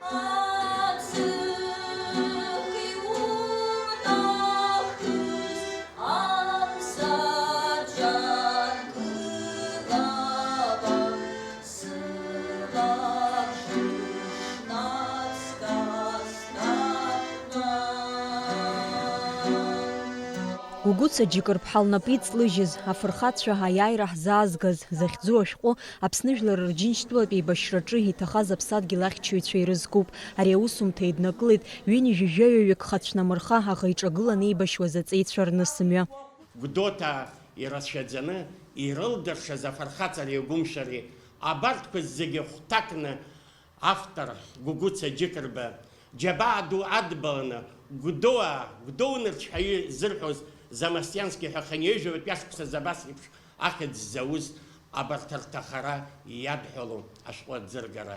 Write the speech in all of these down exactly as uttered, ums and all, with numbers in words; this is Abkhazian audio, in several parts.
Аҵых иунахыс амзаҿар кыдала сылаԥш шнаҵгаз. Гәыгәыца Џьыкыр-ԥҳа лнапы иҵлыжьыз, афырхацәа аиааира ҳзаазгаз, захьӡу ашәҟәы Аԥсны Жәлар Рџьынџьтәылатә еибашьраҿы иҭахаз аԥсадгьыл ахьчаҩцәа ирызкуп. Ари аусумҭа еиднакылеит ҩынҩажәи жәаҩаҩык хацәнамырха аӷа иҿагыланы еибашьуаз аҵеицәа рнысымҩа. Гәдоуҭаа ирацәаӡаны ирылдыршаз афырхаҵареи агәымшәареи, абарҭқәа зегьы хәҭакны автор Гәыгәыца Џьыкырба, џьабаа ду адбаланы, Гәдоуаа, Гәдоу нырцә ҳәа изырҳәоз Замостьянски ҳәа хынҩажәи жәаҩатәи ашықәсазы абас еиԥш ахьӡ зауз абарҭ рҭахара иадҳәалоу ашәҟәы аӡыргара.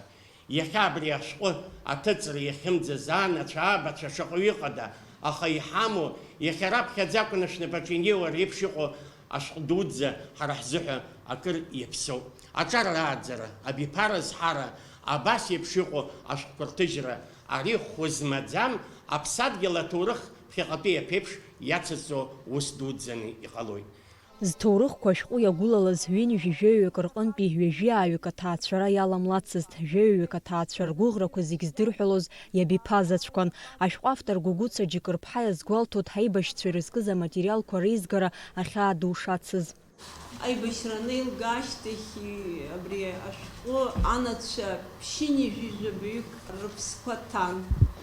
Иахьа абри ашәҟәы аҭыҵра иахьымӡаз анацәа, абацәа шаҟаҩы ыҟада, аха иҳамоу, иахьа раԥхьаӡа акәны шәнапаҿы инеиуа реиԥш иҟоу ашәҟәы дуӡӡа ҳара ҳзыҳәа акыр иаԥсоуп. Аҿар рааӡара, абиԥара азҳара, абас еиԥш иҟоу ашәҟәқәа рҭыжьра, ари хәы змаӡам, аԥсадгьыл аҭоурых ԥхьаҟатәи аԥеиԥш иацызҵо ус дуӡӡаны иҟалоит. Зҭоурыхқәа ашәҟәы иагәылалаз ҩынҩажәи жәаҩаҩык рҟынтәи ҩажәиааҩык аҭаацәара иаламлацызт, жәаҩаҩык аҭаацәа ргәыӷрақәа зегь здырҳәалоз иабиԥазаҵәқәан. Ашәҟәы автор Гәыгәыца Џьыкыр-ԥҳа иазгәалҭоит ҳаибашьцәа ирызкыз аматериалқәа реизгара ахьаа ду шацыз. Аибашьра анеилга ашьҭахь, абри ашәҟәы анацәа ԥшьынҩажәи жәабаҩык рыԥсқәа ҭан.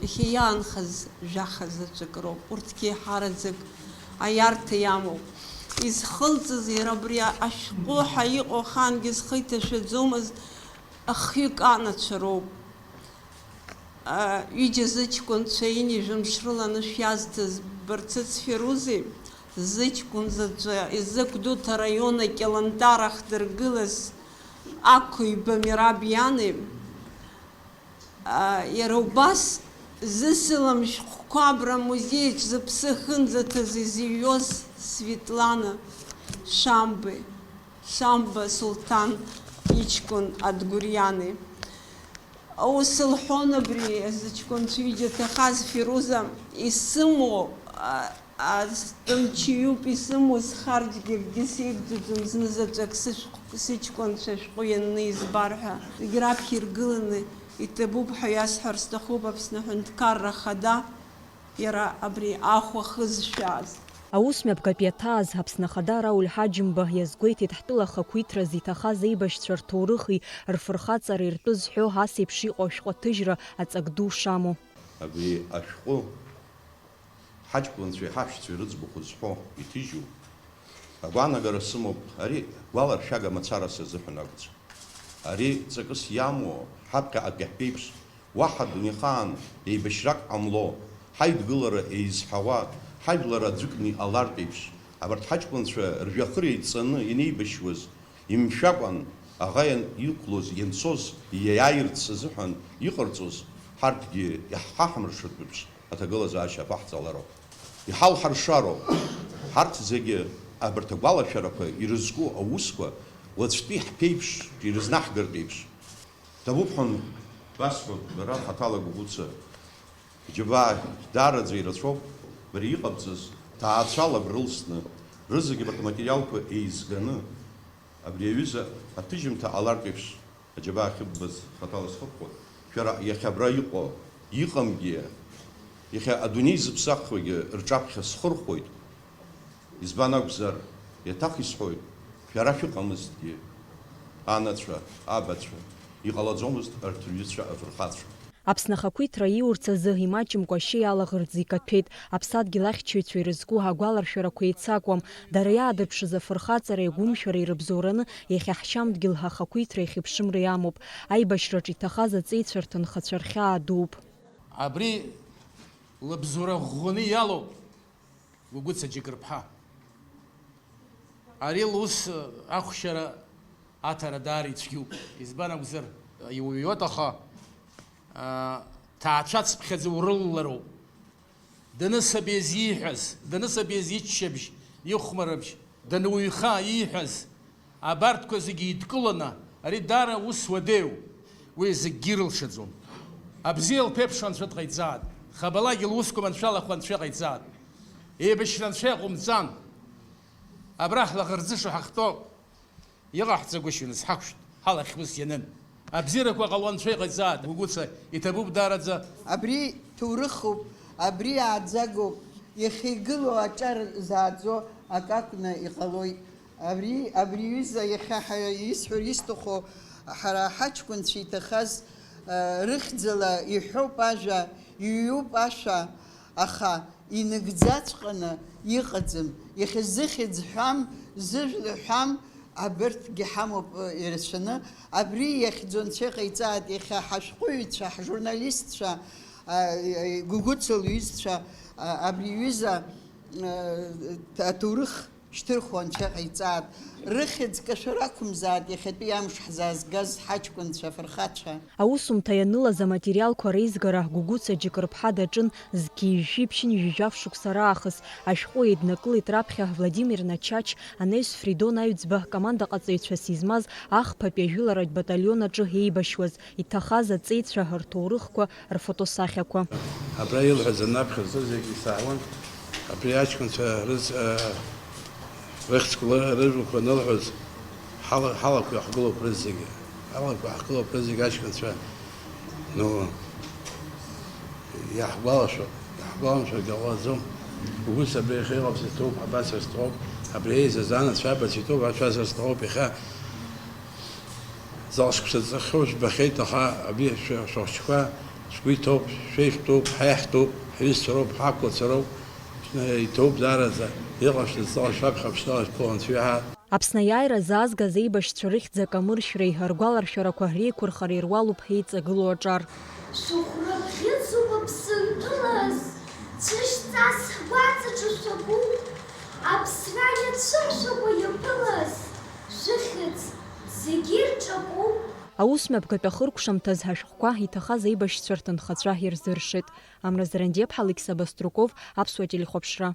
Иахьа иаанхаз жәаха заҵәык роуп. Урҭгьы еиҳараӡак аиарҭа иамоуп. Изхылҵыз иара абри ашәҟәы ҳәа иҟоу ахаангьы зхы иҭашәаӡомызт, ахҩык анацәа роуп. Ҩыџьа зыҷкәынцәа ҩынҩажәи жәамш рыла анышә иазҭаз Барцыц Ферузи, зыҷкәын заҵәы изы Гәдоуҭа араион акьалантар ахдыргылаз Ақәиба Мераб иани, иара убас зысалам шәҟәқәа абра амузеиаҿ зыԥсы ахьынӡаҭаз изыҩуаз Светлана Шамбеи, Шамба Сулҭан иҷкәын Адгәыриани. Аус лҳәон абри зыҷкәынцәа ҩыџьа ҭахаз Фируза, исымоу, а, а, стәымчаҩуп исымоу, схарџьгьы акгьы сеигӡаӡом, зны заҵәык сышәҟ-, сыҷкәынцәа шәҟәы ианны избар ҳәа. Зегь раԥхьа иргыланы иҭабуп ҳәа иасҳәар сҭахуп Аԥсны Аҳәынҭқарра Ахада. Иара абри ахә ахы зшәааз. Аус мҩаԥгатә иаҭааз Аԥсны Ахада Рауль Ҳаџьымба иазгәеиҭеит, ҳтәыла ахақәиҭраз иҭахаз аибашьцәа рҭоурыхи рфырхаҵареи ртәы зҳәо ас еиԥш иҟоу ашәҟәы аҭыжьра аҵак ду шамоу. Абри ашәҟәы ҳаҷкәынцәеи ҳаҳәшьцәеи рыӡбахә зҳәо иҭыжьу агәаанагара сымоуп, ари гәаларшәага мацара сазыҳәан акәӡам. Ари ҵакыс иамоу, ҳаԥхьаҟатәи ҳԥеиԥш, уаҳа дунеихаан еибашьрак ҟамло, ҳаидгылара еизҳауа, ҳажәлар аӡәыкны иҟалартә еиԥш, абарҭ ҳаҷкәынцәа ржәҩахыр еидҵаны ианеибашьуаз, имшәакәан аӷа иан-, иқәлоз, ианцоз, иаиааирц азыҳәан иҟарҵоз, ҳарҭгьы иаҳхаҳмыршартә еиԥш, аҭагылазаашьа аԥаҳҵалароуп. Иҳалҳаршароуп. Ҳарҭ зегьы абарҭ агәалашәарақәа ирызку аусқәа уаҵәтәи ҳԥеиԥш ирызнаҳгартә еиԥш. Ҭабуп ҳәа басҳәоит, бара хаҭала Гәыгәыца. Џьабаа даараӡа ирацәоуп, бара иҟабҵаз ҭаацәала брылсны, рызегьы абарҭ аматериалқәа еизганы, абри аҩыза аҭыжьымҭа ҟалартә еиԥш, аџьабаа ахьыббаз хаҭала схырхәоит. Шәара иахьа абра иҟоу, иҟамгьы, иахьа адунеи зыԥсахуагьы рҿаԥхьа схырхәоит. Избан акәзар, еиҭах исҳәоит, шәара шәыҟамызҭгьы, анацәа, абацәа, иҟалаӡомызт арҭ рҩызцәа афырхацәа. Аԥсны ахақәиҭра иурц азы имаҷымкәа ашьа иалаӷырӡ икаҭәеит, аԥсадгьыл ахьчаҩцәа ирызку агәаларшәарақәа еицакуам, дара иаадырԥшыз афырхаҵареи агәымшәареи рыбзоураны иахьа ҳшьамдгьыл ахақәиҭра иахьыԥшымра иамоуп, аибашьраҿ иҭахаз аҵеицәа рҭынхацәа рхьаа дууп. Абри лыбзоура ӷәӷәаны иалоуп. Гәыгәыца Џьыкырԥҳа. Ари лус ахәшьара аҭара даара ицәгьоуп. Избан акәзар, иуҩуеит, аха, аа, ҭаацәацыԥхьаӡа урылалароуп. Данысабиз ииҳәаз, данысабиз иччабжь, ихәмарыбжь, дануҩха ииҳәаз, абарҭқәа зегьы идкыланы, ари даара ус уадаҩуп. Уи зегьгьы ирылшаӡом. Абзиа лԥеиԥшу Анцәа дҟаиҵааит, хабалагьы лусқәа маншәалахо Анцәа иҟаиҵааит. Еибашьра Анцәа иаҟәымҵан. Абра ҳлаӷырӡышо ҳахьтәоу иҟаҳҵагәышьоны сҳақәшәт, ҳалахь ус ианын. Абзиарақәа ҟало Анцәа иҟаиҵааит, Гәыгәыца, иҭабуп даараӡа. Абри ҭоурыхуп, абри ааӡагоуп, иахьа игылоу аҿар зааӡо акы акәны иҟалоит. Абри, абри аҩыза иахьа ҳа-, исҳәар исҭаху, ҳара ҳаҷкәынцәа иҭахаз, а, рыхьӡала иҳәоуп ажәа, иҩуп ашәа, аха иныгӡаҵәҟьаны иҟаӡам. Иахьа зыхьӡ ҳәам, зыжәла ҳәам, абырҭгьы ҳамоуп, э, ирацәаны. Абри иахьӡу Анцәа иҟаиҵааит, иахьа ҳашәҟәыҩҩцәа, ҳжурналистцәа, а, э, Гәыгәыца лҩызцәа, а, абри аҩыза, э, аҭоурых шьҭырхуа Анцәа иҟаиҵааит. Рыхьӡ кашәара ақәымзааит иахьатәи амш ҳзаазгаз ҳаҷкәынцәа, афырхацәа. Аусумҭа ианылаз аматериалқәа реизгара Гәыгәыца Џьыкырԥҳа даҿын. Зқьи жәшәи ԥшьынҩажәи жәаф шықәса раахыс ашәҟәы еиднакылеит раԥхьа Владимир Начач, анаҩс Фридон Аҩӡба командаҟаҵаҩцәас измаз ахԥатәи ажәыларатә баталион аҿы еибашьуаз, иҭахаз аҵеицәа рҭоурыхқәа, рфотосахьақәа. Абра илҳәаз анаԥхьаӡо зегьы исаҳауан. Абри аҷкәынцәа рыз-, а, рыхьӡқәа, рыжәлақәа анылҳәоз, ҳала-, ҳалақәа иаҳгылоуп рызегьы. Ҳалақәа иаҳгылоуп рызегьы аҷкәынцәа. Ну, иаҳгәалашәо, иаҳгәаламшәаргьы ҟалаӡом. Угәы абри иахьа иҟабҵаз иҭоуп, абацәа рҭоуп, абри еизаз анацәа абацәа иҭоуп, ацәа сырҭоуп иахьа. Заҟа шықәса ҵхьоу жәбахьеит, аха абри шәа-, шәахәыҷқәа шәгәы иҭоуп, шәеиӷьтәуп, ҳаиаҳтәуп, ҳҩызцәа роуп, ҳақәлацәа роуп, иҭоуп даараӡа, иҟашәҵаз заҟа шәаԥхьа ԥшьҭала шәԥыло анцәа иаҳа. Аԥсны аиааира заазгаз еибашьцәа рыхьӡ акамыршәреи ргәаларшәарақәа реиқәырхареи руалуп ҳеиҵагылоу аҿар. Шәыхәра бӷьыцуп Аԥсынтәылаз, цәышҵас ҳгәаҵаҿы шәаку, аԥсра иацәымшәакәа иаԥылаз, шәыхьӡ зегьы ирҿаку. Аусмҩаԥгатә ахыркәшамҭаз ҳашәҟәқәа иҭахаз аибашьцәа рҭынхацәа ирзыршеит. Амра Зарандиаԥҳа, Алықьса Баструков, Аԥсуа телехәаԥшра.